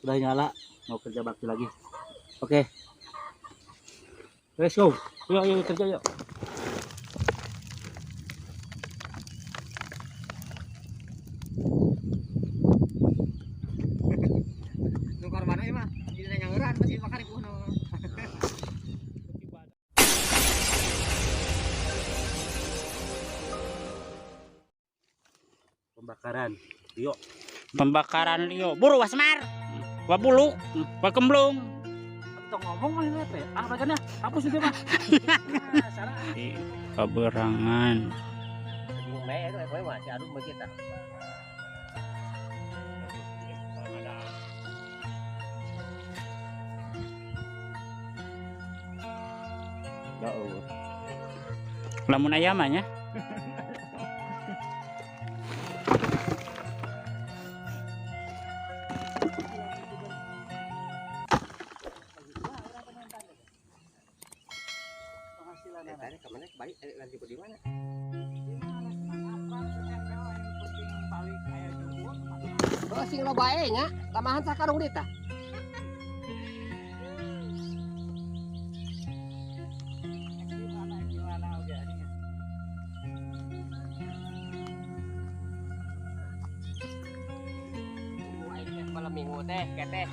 Udah nyala, mau kerja bakti lagi. Oke. Let's go. Yuk, yuk kerja yuk. Nukar mana ya mah? Jadi nyanguran masih makan ibu no. Pembakaran. Yuk. Pembakaran liyo. Buru wasmar. Wa buluk, wa kemblung. Atau ngomong mah ini apa ya? Ah, bagiannya hapus itu mah. Di kaberangan. Ya Allah. Lamun aya mah nya. Oh, sing loba bae nya, tambahan sakarung deui tah. Malam minggu teh keteh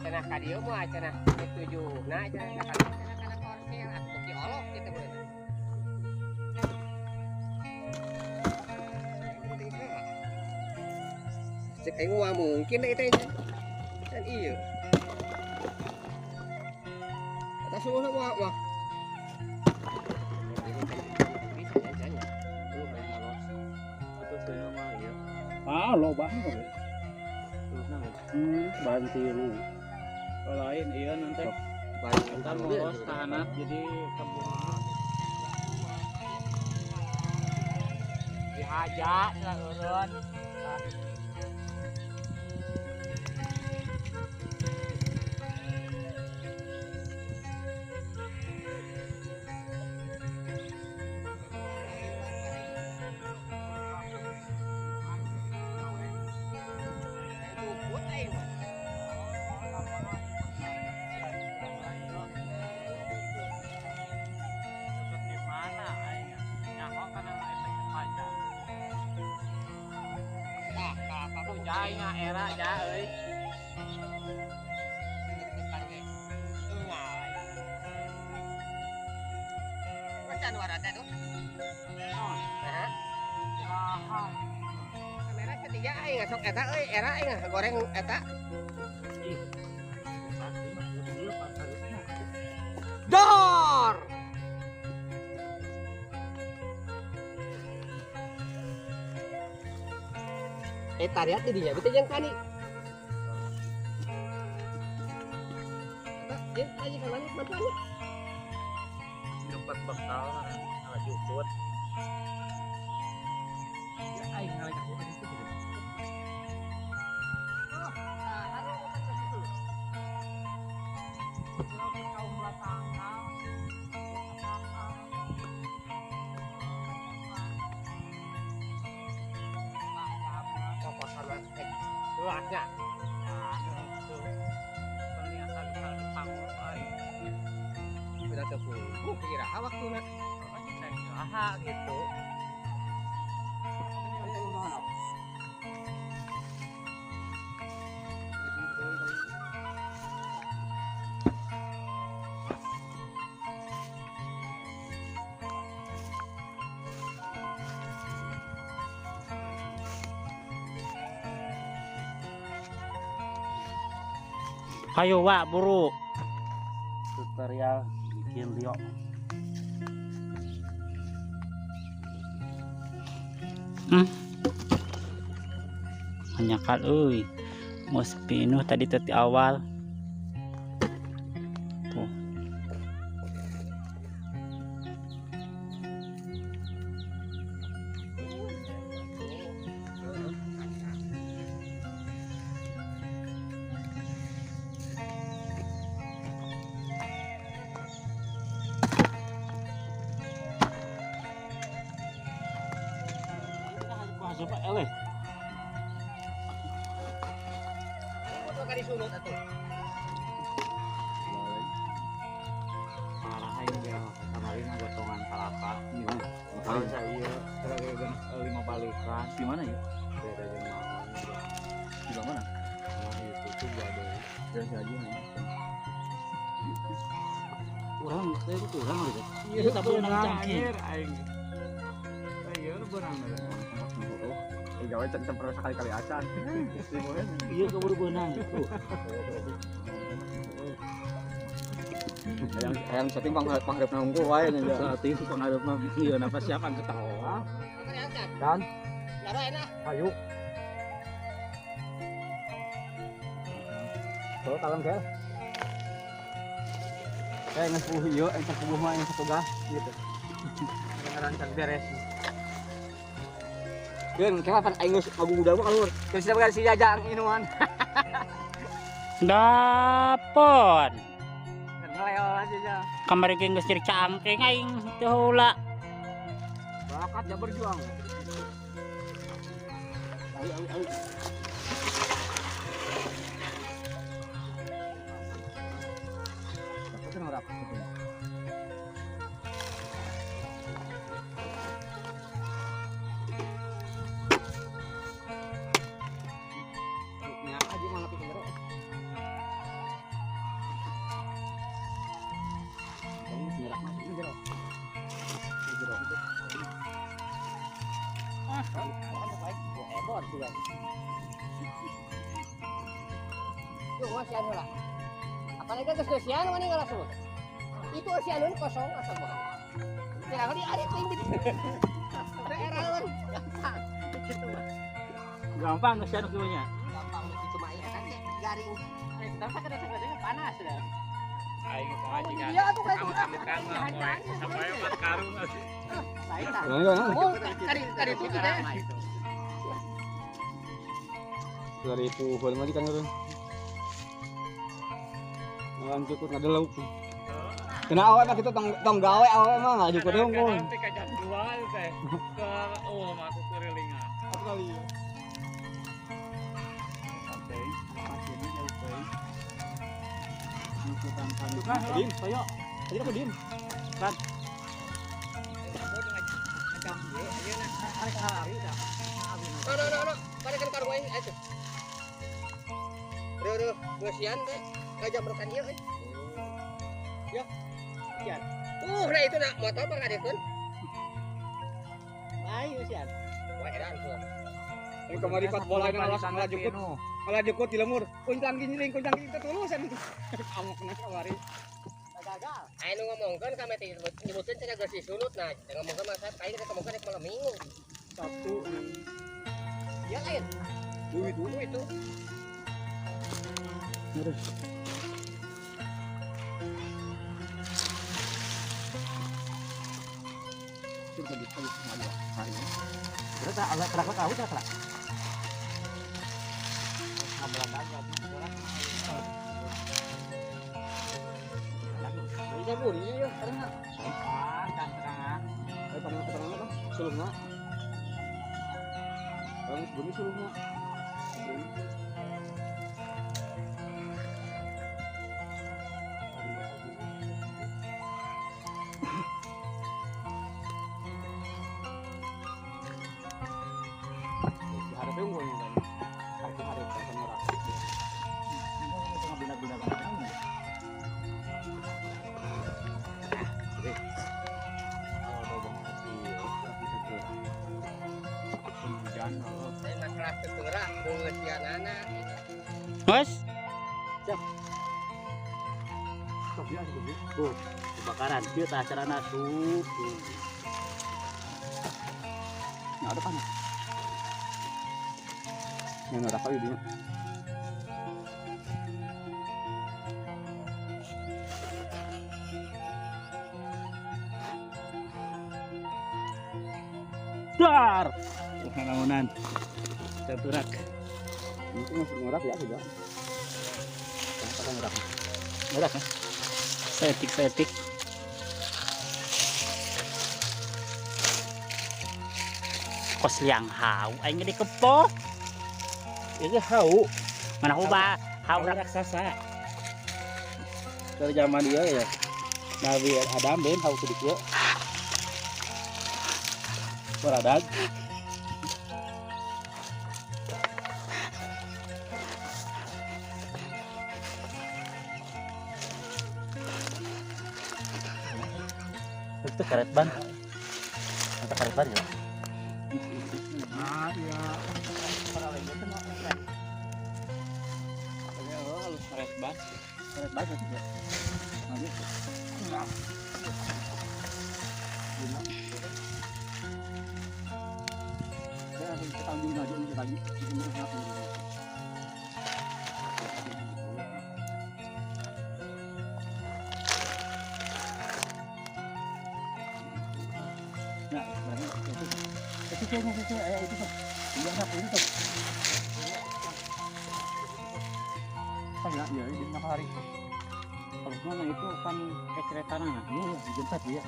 cenah ka dieu mah cenah tujuh nah cenah ka dieu cenah kana korsel atuh beuki olok kitu mah. Cek aing mah mungkin deh teh kan iya. Eta suruh mah mah. Ah, loba mah. Banti lu. Lain iya nanti. Kita molos tahanat jadi kebun. Dihaja lah urun. Era ja euy. Kamera ketiga aing sok eta euy, era aing goreng eta. Dor. Tariat di dinya bete jeung tani. Eta jeung aja ka mana bantuannya? Tempat bekal ala jukut. Ya aing ngalek aku tadi itu. Oh, anu bukan ke situ. Luasnya. Udah tepung, kira waktu nak gitu. Hayo wa buru. Tutorial bikin liok. Hanya kal euy. Mos pinuh tadi teti awal. Tuh. Coba eleh. Maka disunut atuh. Parah aing dia kamari mah gotongan kalapa. Gimana? Kalau saya kira lima balikan. Di mana ya? Beda jeung maon. Di mana? Nah, itu tuh gua ada. Dari si Haji mana? Kurang, saya itu kurang gitu. Iya, tapi menang cangking. Aing. Iya, beunang. Eh gawe can can pernah sekali-kali acan. Iya, keburu beunang. Tuh. Hayang hayang setting pang pangharepna unggul wae nya. Saat itu pengharap mah iya napa siapa ketawa. Dan Laro enak. ayo. Tuh kalem kel. Kayak nges puguh ieu, engke puguh mah engke pugah gitu. Ngaran beres. Keun kapan aing geus ngaguguda mah kalur. Geus siap si jajang inuman. Dapon. Ngeleo aja ja. Kamari ge geus jadi cangkeng aing teu heula. Bakat ja berjuang. Ayo ayo ayo. Itu norak. Nah, aja malah pikir jero. Kamu nyerak masuk ini jero. Ini jero. Ah, baik. Ebor juga. Tuh, wasian heula. Apalagi geus geusian mah ngalah semut. Itu usian kosong asa mah. Ya, kali ari teuing di. Daerah gampang. Gitu mah. Gampang geus anu kieu nya. Gampang gitu mah ieu kan garing. Tapi kadang-kadang panas dah. Aing pengajian. Iya atuh kayak Kamu sampai empat karung. Lain tah. Nah, Oh, kari kari itu teh. Dari puhul mah di kan urang. Ngalan cukup ngadeluk. Kena awak mah kita tong tong gawe awak mah nggak cukup dong kun. Nanti ka jam 2 teh. Ke oh mah aku kurilingan. Apa kali ya? Sampai pasirnya jauh teuing. Nyukutan kan. Din, toyo. Tadi aku din. Kan. No no no no, pada kan karung aing atuh. Reuh geusian teh ngajamrokan ieu euy. Ya. Sian. Nah itu nak motor mah ngadekeun. Ayo sian. Wah edan tuh. Ini kemari kot bola ini malah malah jukut. Malah jukut di lemur. Kuncang ginjling, kuncang ginjling tetulusan. Amuk na kamari. Gagal. Aing nu ngomongkeun ka meh nyebutkeun cenah geus disunut nah, ngomongkeun mah saya aing ngomongkeun rek malam minggu. Sabtu. Ya lain. Duit itu. Terus. Itu bisa ditulis sama dua hari ini. Terus tak terak tahu tak terak. Bisa buri ya, karena Ah, kan terangan. eh paling keterangan apa? Sulungna. Paling sebelumnya sulungna. Diharapnya unggulnya kan. Harap harap kan orang. Bina-bina kan. Hujan. Saya masalah teu geura gitu. Wes, Sok dia cukup dia. Tuh, kebakaran. Kieu tah acarana sup. Nah, ada panas. Yang ada kali dia. Dar. Wah, Caturak. Itu masih ngerak ya sudah. Kenapa kan ngerak? Ngerak ya? setik-setik. Kos liang hau aing di kepo. Ini hau. Mana hu ba Hau raksasa. Dari zaman dia ya. Nabi Adam ben hau kudu kieu. Baradag. Itu karet ban. Itu karet ban ya. Ah iya. Halus karet ban. Karet ban itu ya. Nah, itu itu itu itu tuh. Ya, ini hari. Harusnya itu kan keceretan ya. Iya, dijempat ya.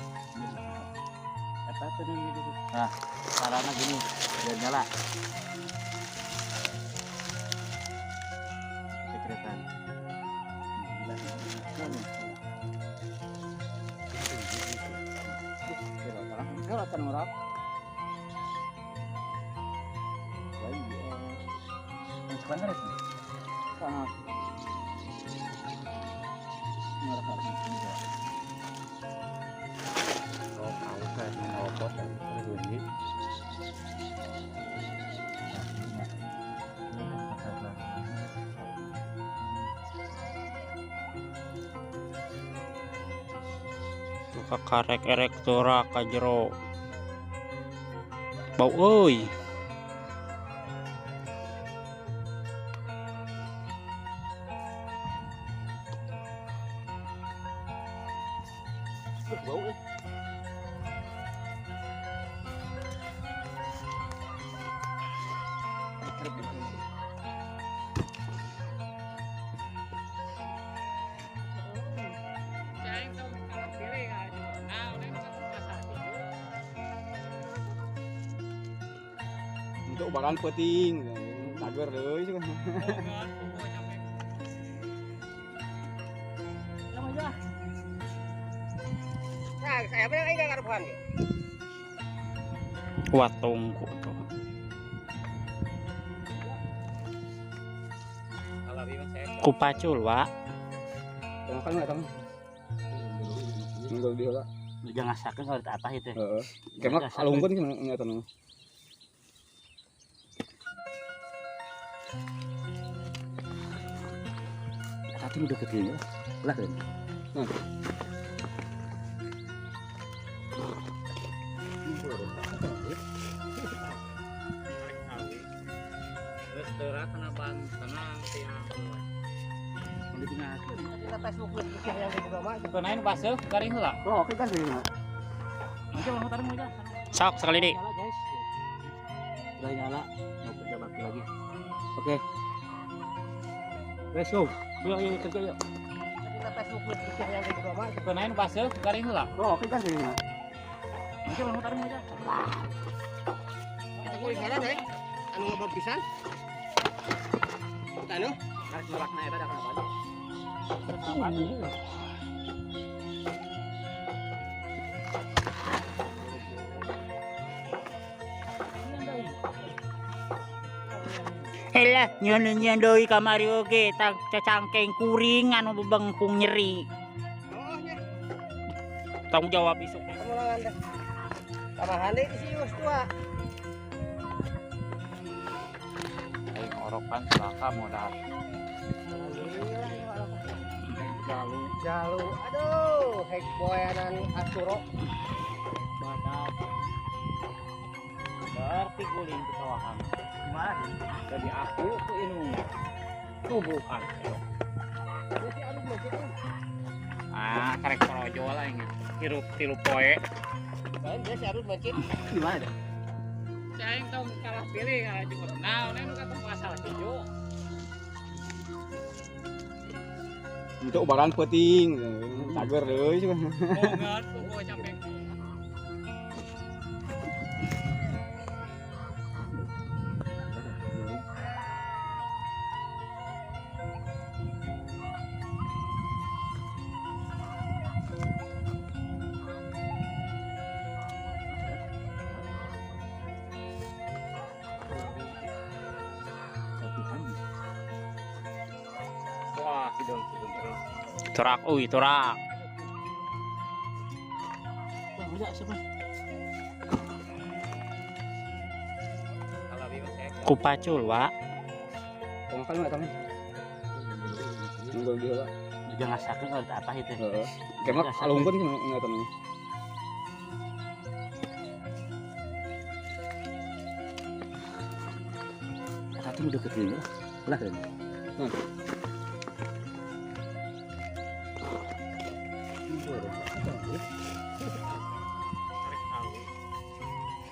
Eta teh gitu. Nah, caranya gini, biar nyala. Keceretan. Ka karek erek tora ka jero. Bau euy. Bau euy. Untuk barang penting, tagar deui sih. Nah, saya bener aing ngarepan ge. Watungku tuh. Ku pacul, Wak. Makan enggak tang? Nunggu di heula. Jangan ngasakeun kalau apa itu. Heeh. Karena alungkeun nya tanah. Tadi udah gede ya, lah kan. Terus teura kena ban tenang tiang. Kenain baseuh garing heula. Oh, oke kan sih. Sok sekali deh. Guys. Udah nyala, mau kerja bakti lagi. Oke. Let's go. Yuk, yuk kerja yuk. Kenain baseuh garing heula. Oh, oke kan sih. Anu ngobrol pisan. Anu, karek nolakna eta da kana. Elah, nyeun-nyeun deui kamari oge tang cacangkeng kuring anu bebengkung nyeri. Oh nya. Tanggung jawab isuk. Kamulangan teh. Tambahan deui di sius tua. Aing orokan celaka modal. Jalu, jalu. Aduh, hek boyanan Asuro. Badak. Berarti guling ke kawahan. Gimana? Jadi aku ke inung. Tubuhan. Ah, karek porojo lah ini. Hirup tilu poe. Lain dia si Arun mancing. Gimana deh? Cai tong kalah pilih kalah juga. Nah, ini nu kata masalah hijau. Untuk barang penting, tagar deui sih. Boga, boga capek. Torak euy, torak. Kupacul, Wak. Makan mah teman. Nunggu dia lah. Juga ngasakeun kalau apa itu. Heeh. Kemak alungkeun cenah eta mah. Eta tuh deket ini. Lah kan.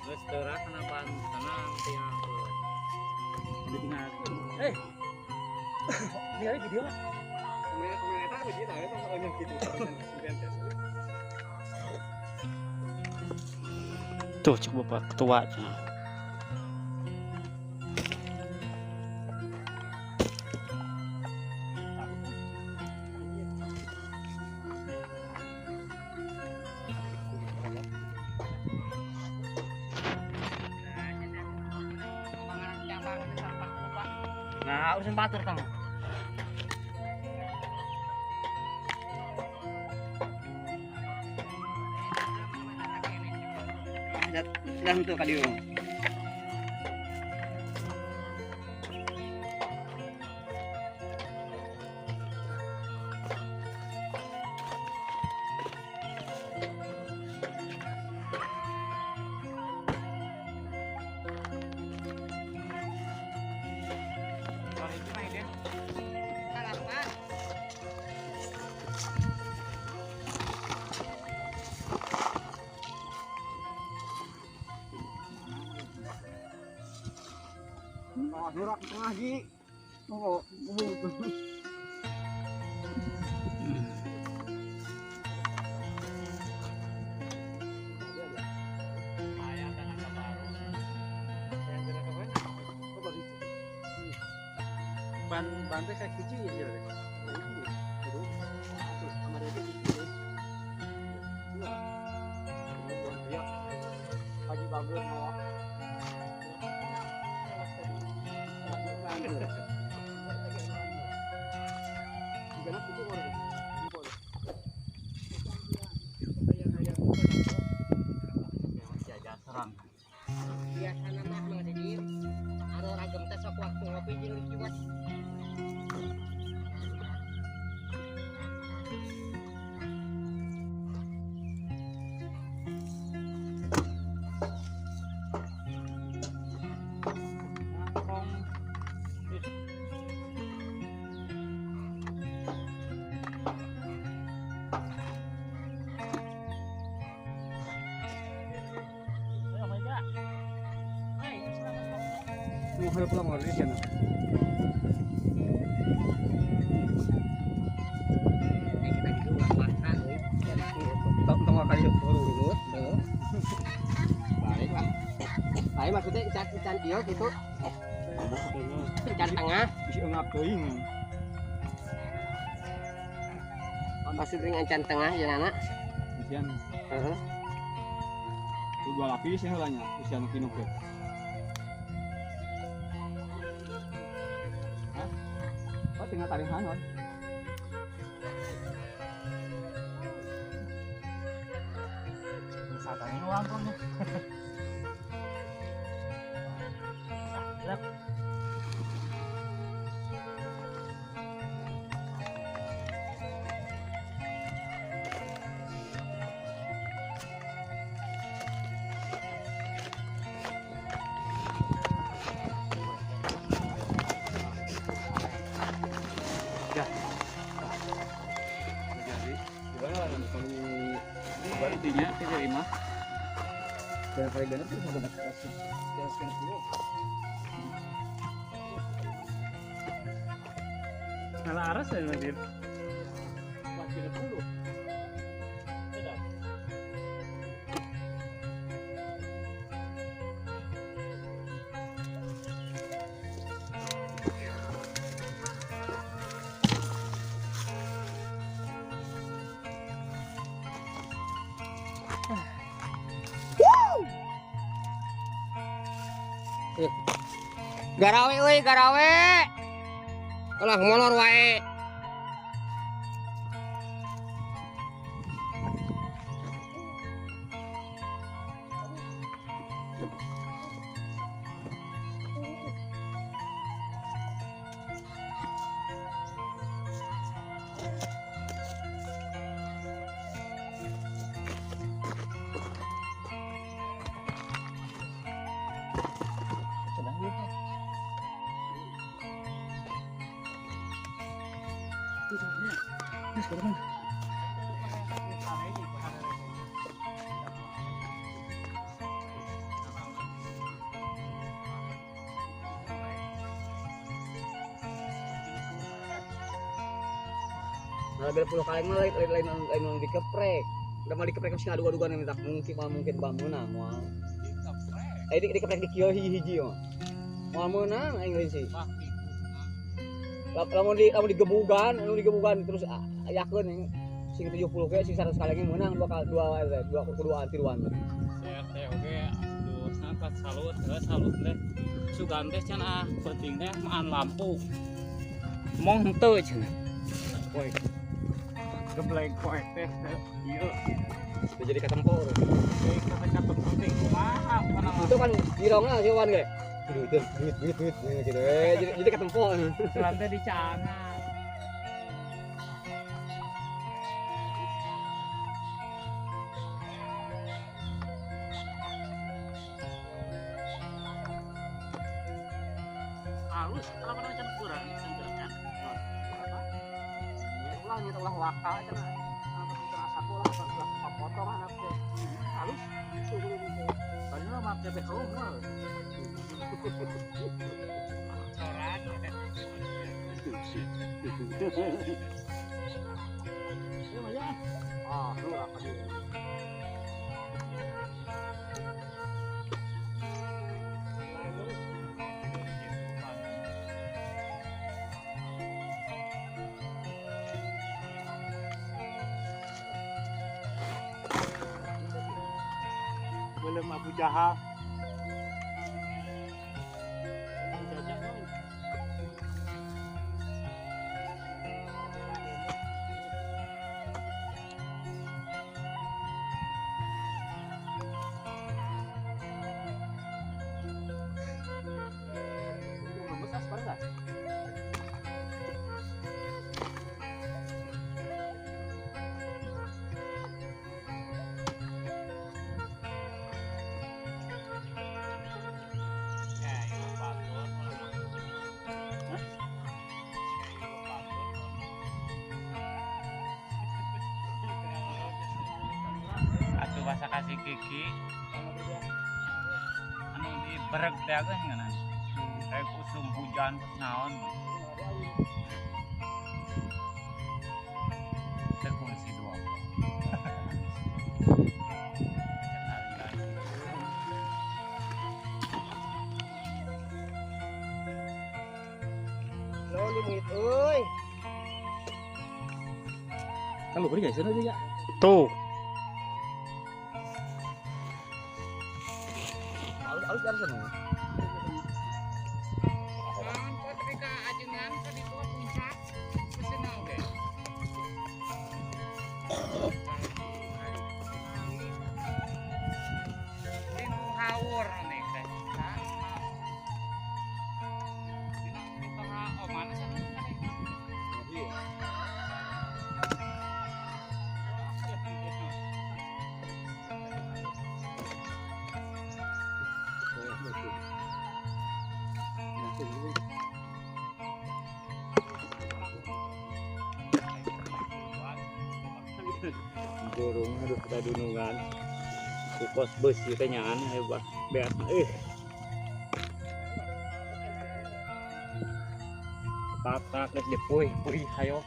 Terus terak kenapa tenang tiang. Eh. Ini ada video lah. Kemarin eta begitu eta soalnya gitu. Tuh cek bapak ketua cenah. Nah, urusan batur kamu. Dah tuh kali ini. Oh, nurak tengah Ji. Oh, Ban ban teh kayak kecil ya. Pagi bangun mau. Biasana mah Mang Didin anu ragem teh sok waktu ngopi jeung kiwat. Mau harap pulang orang ini. Kita gitu ulah maksa euy. Tong kali urut. Balik lah. Lain maksudnya ikan ieu gitu. Ikan tengah. Bisa ngap teuing. Maksud ring ancan tengah ya anak. Isian. Heeh. Dua lapis ya hulanya, isian kinu ke. Oh, tinggal tarik hangon. Satanya uang tuh. Lep. Intinya itu imah. Dan kali genep itu udah kasih. Salah aras ya Nadir. Garawe euy, garawe. Ulah molor wae. Nah, 90 kaleng mah lain lain lain dikeprek. Udah mah dikeprek mesti ngadu-aduan yang tak mungkin mah mungkin bah meunang moal. Eh dikeprek di kieu hiji-hiji mah. Moal meunang aing lain sih. Lamun di lamun digebugan, anu digebugan terus ayakeun yang sing 70 ge sing 100 kalengnya meunang dua dua dua kedua tiluan. Saya teh oge aduh sangat salut, salut teh. Sugan teh can ah penting teh maan lampu. Mong henteu cenah. Woi. Geblek poe teh ieu. Udah jadi katempo. Kata penting kumaha kana mah. Itu kan jirongna si Wan ge. Duit duit duit duit gitu. Jadi katempo. Sugan teh dicangan. Halus kalau macam kurang senggerkan. Ulah nya ulah waka cenah. Cenah saku lah ulah papotong anak teh. Halus gitu gitu. Tadi mah make beko mah. Coran. Ya mah ya. Ah, lu apa dia? Belum Abu Jahal. Atuh basa kasih Kiki anu di bereg teh geus ngeunah. Kayak usum hujan terus naon. Terkungsi dua. Lo limit euy. Kan lu beri guys, aja ya. Tuh. Halus dari sana. Ketika ajengan ke ditu puncak pesen oge. Ini hawur nih teh. Oh mana sana? Burung aduh kita dunungan kukos besi teh nyaan hebat beas tak geus dipuih puih hayo.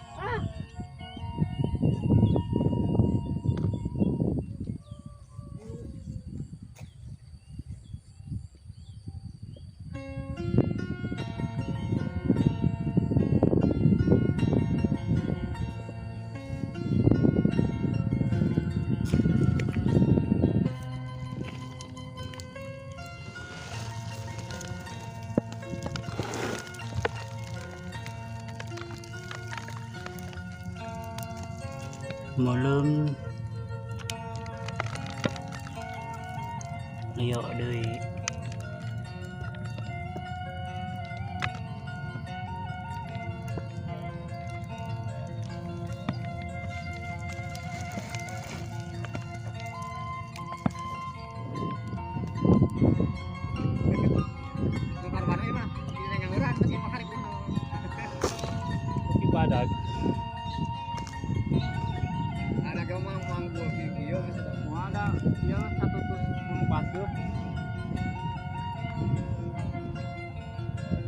Malam liok deui. Ibadah. Ieu mah manggul kieu geus eta. Moal da ieu 110 paseup.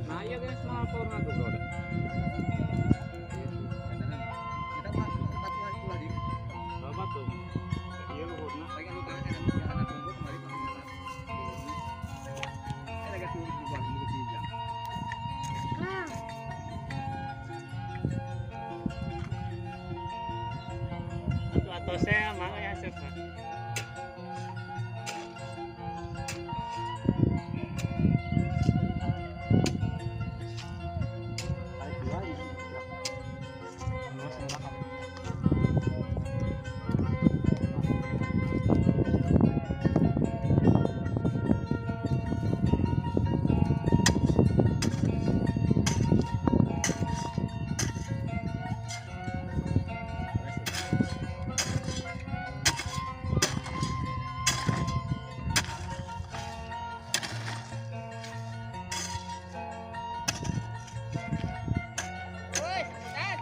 Nah, iya guys, moal turun atuh bro. Kita mah batu ulah di. Bapak tuh. Ieu luhurna. Lagi anu tangan kan anak kumpul kemarin pakai atas. Eh lagi tuh juga di tiga. Atuh atosnya mah ya asup. Woi, sambutan.